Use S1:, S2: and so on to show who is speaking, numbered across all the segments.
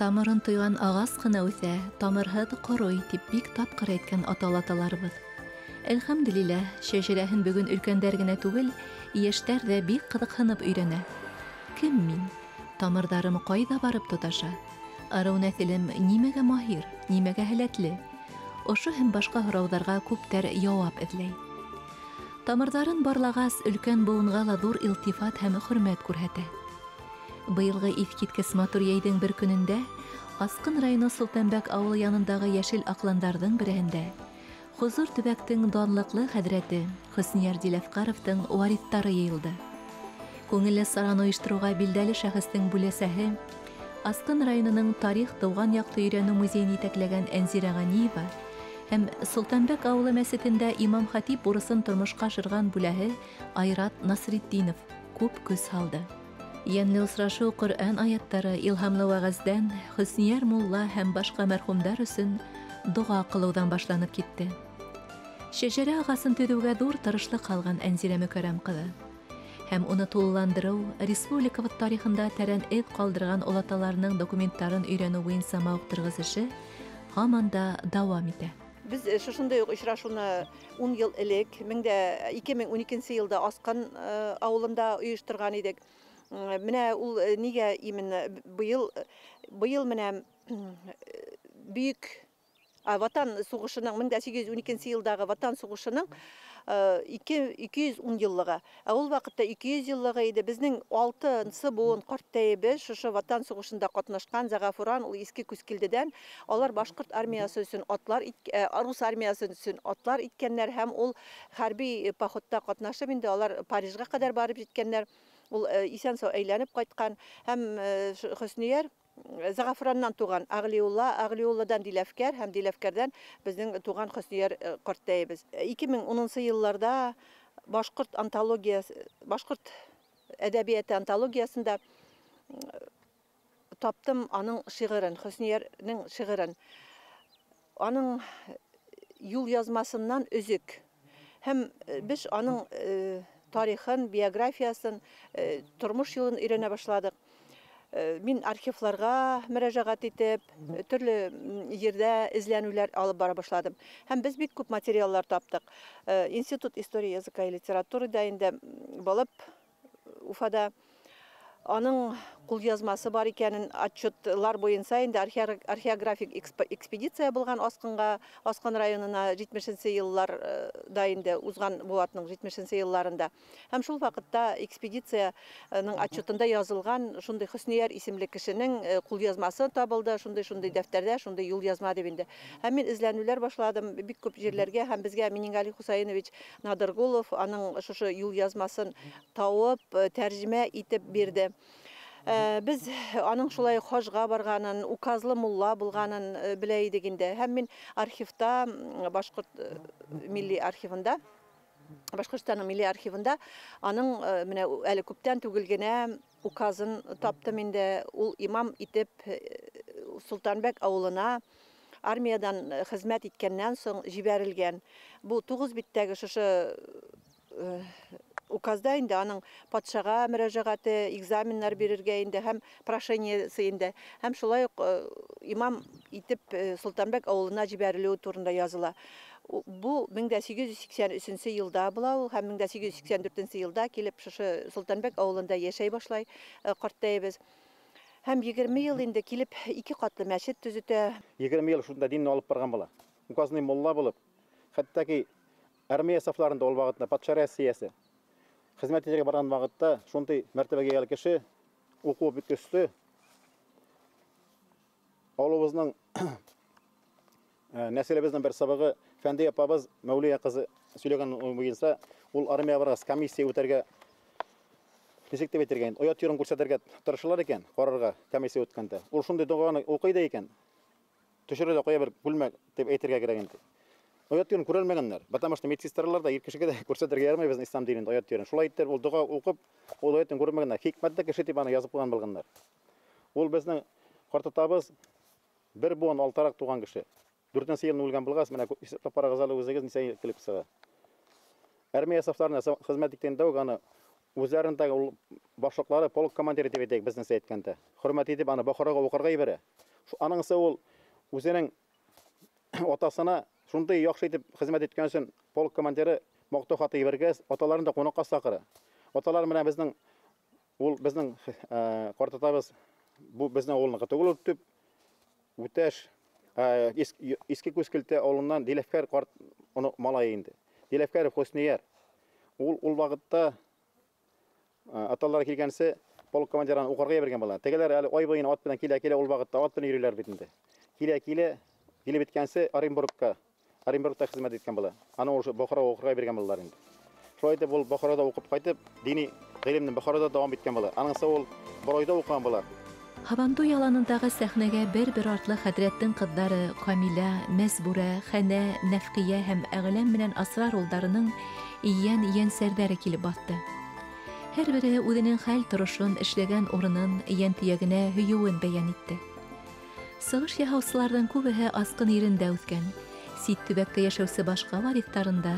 S1: Тамырын тойған ағас ҡына үҫә, тамырһыҙ ҡорой, тип бик тапҡыр әйткән ата-олаталарыбыҙ. Әлхәмдүлилләһ, шәжәрәһен бөгөн өлкәндәр генә түгел, йәштәр ҙә бик ҡыҙыҡһынып өйрәнә. Кем мин? Тамырҙарым ҡайҙа барып тоташа? Ырыу нәҫелем нимәгә маһир, нимәгә һәләтле? Ошо һәм башҡа һорауҙарға күптәр яуап эҙләй. Тамырҙарын барлағас, өлкән быуынға ла ҙур илтифат һәм хөрмәт күрһәтә. Быйылғы иҫ киткес матур йәйҙең бер көнөндә Асҡын районы Солтанбәк ауылы янындағы йәшел аҡландарҙың береһендә хозур төбәктең данлыҡлы хәҙрәте Хөснияр Диләфҡаровтың вариҫтары йыйылды. Күңелле сараны ойоштороуға билдәле шәхестең бүләсәһе Асҡын районының тарих тыуған яҡты өйрәнеү музейын етәкләгән Әнзирә Ғәниева һәм Солтанбәк ауылы мәсетендә имам хатип бурысын тормошҡа ашырған бүләһе Айрат Насретдинов күп көс һалды. Йәнле осрашыу Ҡөрьән аяттары, илһамлы вәғәздән, Хөснияр мулла һәм башҡа мәрхүмдәр өсөн доға ҡылыуҙан башланып китте. Шәжәрә ағасын төҙөүгә ҙур тырышлыҡ һалған Әнзирә Мөкәрәм ҡыҙы. Һәм уны тулыландырыу, республикабыҙ тарихында тәрән эҙ ҡалдырған олаталарының документтарын өйрәнеү буйынса мауыҡтырғыс эше һаман да дауам итә.
S2: Беҙ шушындай уҡ осрашыуны 10 йыл элек, 2012 йылда Асҡын ауылында ойошторған инек. Менә ул нигә именно быйыл менә бөйөк Ватан һуғышының 1812 йылдағы Ватан һуғышының 210 йыллығы. Ә ул ваҡытта 200 йыллығы иде. Беҙҙең 6-нсы быуын ҡарттайыбыҙ шушы Ватан һуғышында ҡатнашҡан Зағафуран, ул Иҫке Күскилдедән. Алар башҡорт армиясы өсөн атлар рус армиясы өсөн атлар иткәннәр һәм ул хәрби походта ҡатнашып инде алар Парижға ҡәҙәр барып еткәннәр. Ул иҫән-һау әйләнеп ҡайтҡан һәм Хөснияр Зағафураннан туған Ағлиулла, Ағлиулладан Диләфкәр һәм Диләфкәрҙән беҙҙең туған Хөснияр ҡарттайыбыҙ. 2010 йылларҙа башҡорт антологиясы, башҡорт әҙәбиәте антологиясында таптым аның шиғырын, Хөсниярҙың шиғырын. Аның юл язмасынан өзек. Һәм беҙ аның тарихын, биографиясын, тормош юлын өйрәнә башладыҡ. Мин архивларға мөрәжәғәт итеп, төрлө ерҙә эзләнеүләр алып бара башладым. Һәм беҙ бик күп материаллар таптыҡ. Институт истории языка и литературы да инде булып Уфада аның ҡулъязмасы бар икәнен отчетлар буйынса инде археографик экспедиция булған Асҡынға, Асҡын районына 70-нсе йылларда инде узған быуатның 70-нсе йылларында. Һәм шул ваҡытта экспедицияның отчетында язылған шундай Хөснияр исемле кешенең ҡулъязмасы табылды, шундай-шундай дәфтәрҙә, шундай юлъязма дип инде. Һәм мин эзләнеүләр башладым бик күп ерләргә һәм беҙгә Минингали Хусаинович Надыргулов аның шушы юлъязмасын тауып, тәржемә итеп бирҙе. Беҙ аның шулай хажға барғанын, указлы мулла булғанын белә идек инде. Һәм мин архивта, башҡорт милли архивында, Башҡортостандың милли архивында аның менә әле күптән түгел генә указын таптым инде. Ул имам итеп Солтанбәк ауылына армиядан хеҙмәт иткәннән соң җибәрелгән. Бу 9 биттәге шушы указда инде аның патшаға мөрәжәғәте, экзаменнар бирергә инде һәм прошениесе инде. Һәм шулай уҡ имам итеп Солтанбәк ауылына җибәрелүе турында языла. Бу 1883 йылда була ул һәм 1884 йылда килеп шушы Солтанбәк ауылында йәшәй башлай ҡарттайыбыҙ. Һәм 20 йыл инде килеп 2 ҡатлы мәсет төҙөтә.
S3: 20 йыл шунда динне алып барған була. Указный мулла булып, хәтта ки армия сафларында ул ваҡытта патша Россиясе хеҙмәт итергә барған ваҡытта шундай мәртәбәгә эйә кеше уҡыу бик көслө. Ауылыбыҙҙың нәҫелебеҙҙең бер сабағы Фәндиә апабыҙ Мәүлиә ҡыҙы һөйләгән буйынса, ул армия барғас комиссия үтәргә нисек тип әйтергә инде, оят йөрөн күрсәтергә тырышалар икән, ҡарарға комиссия үткәндә. Ул шундай доғаны уҡый да икән, төшөрә лә ҡуя бер бүлмә тип әйтергә кәрәк инде. Оят йөрөн күрәлмәгәннәр. Потому что медсестралар да ир кешегә дә күрсәтергә ярамай беҙҙең ислам динендә оят йөрөн. Шулай итеп ул доға уҡып, ул оятын күрмәгәннәр. Хикмәтле кеше тип аны язып ҡуйған булғаннар. Ул беҙҙең ҡартатабыҙ бер быуын алтараҡ туған кеше. Дүртенсе йылын үлгән булғас, менә иҫәпләп ҡарағыҙ әле үҙегеҙ нисә йыл килеп сыға. Армия сафтарына хеҙмәт иткәндә үк аны үҙләрендәге ул башлыҡлары полк командиры тип әйтәйек, беҙҙеңсә әйткәндә. Хөрмәт итеп аны Бохараға уҡырға ебәрә. Аныңсы ул үзенең атасына шундай яҡшы итеп хеҙмәт иткән өсөн полк командиры маҡтау хаты ебәргәс, аталарын да ҡунаҡҡа саҡыра. Аталар менән безнең ул безнең ҡартатабыҙ бу безнең ауылныҡы түгел, төп Үтәш Иске Күскелтә ауылынан Диләфкәр ҡарт уны малайы инде. Диләфкәров Хөснияр. Ул ваҡытта аталары килгәнсе полк командирын уҡырға ебәргән була. Тегеләр әле ай буйына ат менән килә-килә, ул ваҡытта ат менән йөрөйләр бит инде. Килә-килә, килеп еткәнсе Оренбургка, Оренбургта хеҙмәт иткән була. Аны уже Бохарага уҡырға биргән булалар инде. Шулай итеп ул Бохарада уҡып ҡайтып, дини ғилемне Бохарада дауам иткән була. Аныңсы ул Борайҙа уҡыған була.
S1: Һабантуй яланындағы сәхнәгә бер-бер артлы хәҙрәттең ҡыҙҙары Камилә, Мәсбүрә, Хәнә, Нәфҡиә һәм Әғләм менән Асрар улдарының йән-йәнсәрҙәре килеп баҫты. Һәр береһе үҙенең хәл торошон, эшләгән урынын, йән төйәгенә һөйөүен бәйән итте. Сығыш яһаусыларҙың күбеһе асҡын ерендә үҫкән, сит төбәктә йәшәүсе башҡа вариҫтарында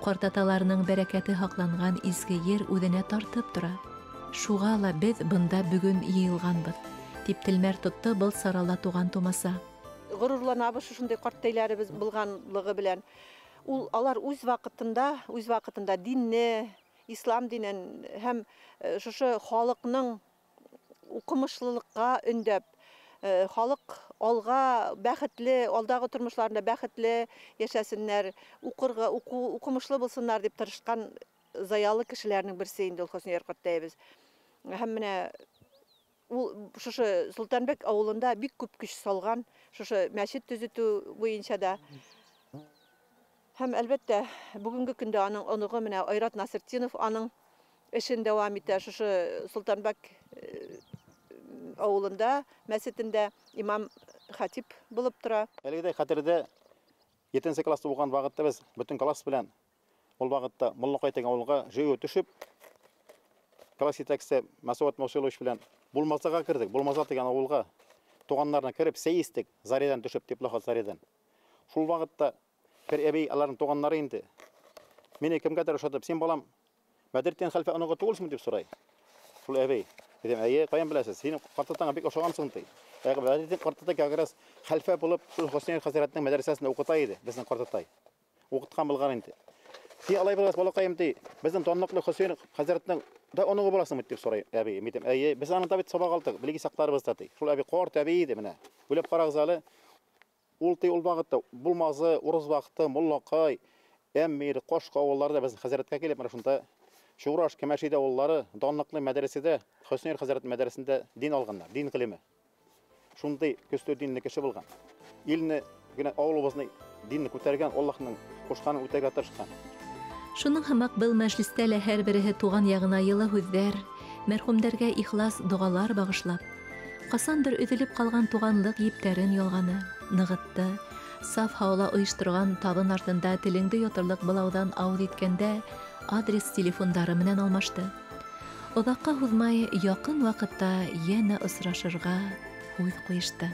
S1: ҡартаталарының бәрәкәте һаҡланған изге ер үҙенә тартып тора. Шуға ла беҙ бында бөгөн йыйылғанбыҙ, тип телмәр тотто был сарала туған тумаса.
S2: Ғорурланабыҙ шундай ҡарттәйләребеҙ булғанлығы белән. Ул алар үҙ ваҡытында динне, ислам динен һәм шушы халыҡның уҡымышлылыҡҡа өндәп, халыҡ алға бәхетле, алдағы тормошларында бәхетле йәшәсеннәр, уҡырға, уҡымышлы булсыннар дип тырышҡан зыялы кешеләрнең берсе инде ул Хөснияр ҡарттәйебеҙ. Һәм менә ул шушы Солтанбәк ауылында бик күп көс салған, шушы мәсет төҙөтөү буйынса да. Һәм әлбәттә, бөгөнгө көндә аның оноғо менә Айрат Насыртдинов аның эшен дауам итә. Шушы Солтанбәк ауылында, мәсетендә имам хатип булып тора.
S3: Әлегедәй хәтерҙә 7-нсе класста уҡыған ваҡытта беҙ бөтөн класс белән ул ваҡытта Муллаҡай тигән ауылға жыйыу төшөп, класс етәксеһе Мәсүәт Мосилович белән Булмазаға керҙек. Булмаза тигән ауылға туғандарына кереп сәй эстек, Зариҙан төшөп, теплоход Зариҙан. Шул ваҡытта бер әбей аларҙың туғандары инде. Мине кемгәдер ошатып, син балам, Бәдертдин хәлфә оноғо түгелсеңме дип һорай. Шул әбей. Әйтәм, әйе, ҡайҙан беләсез? Һинең ҡартатаңа бик оҡшағанһың ти. Бәдертдин ҡартатай как раз хәлфә булып, шул Хөснияр хәзрәтнең мәҙрәсәсендә уҡыта ине, беҙҙең ҡартатай. Уҡытҡан булған инде. Һин алай булғас, балаҡайым ти, беҙҙең данлыҡлы Хөснияр хәзрәтнең да оноғо буласыңмы дип һорай әбей. Мин әйтәм, әйе, беҙ аны да бит сабаҡ алдыҡ, белге саҡтарыбыҙҙа ти. Шул әбей ҡарт әбей ине менә. Уйлап ҡарағыҙ әле, ул ти ул ваҡытта Булмазы, Урыҫ ваҡыты, Муллаҡай, Әмир, Ҡашҡа ауылдарҙа беҙҙең хәзрәткә килеп, менә шунда Шураш, Кәмәшиҙә ауыллары данлыҡлы мәҙрәсәдә, Хөснияр хәзрәт мәҙрәсәһендә дин алғандар, дин ғилеме. Шундай көслө динле кеше булған. Илне генә ауылыбыҙны динне күтәргән, Аллаһның ҡушҡанын үтәргә тырышҡан.
S1: Шуның һымаҡ был мәжлестә лә һәр береһе туған яғына йылы һүҙҙәр, мәрхүмдәргә ихлас доғалар бағышлап, ҡасандыр өҙөлөп ҡалған туғанлыҡ ептәрен ялғаны, нығытты, саф һауала ойошторған табын артында телеңде йоторлоҡ былауҙан ауыҙ иткәндә адрес телефондары менән алмашты. Оҙаҡҡа һуҙмай, яҡын ваҡытта йәнә осрашырға һүҙ ҡуйышты.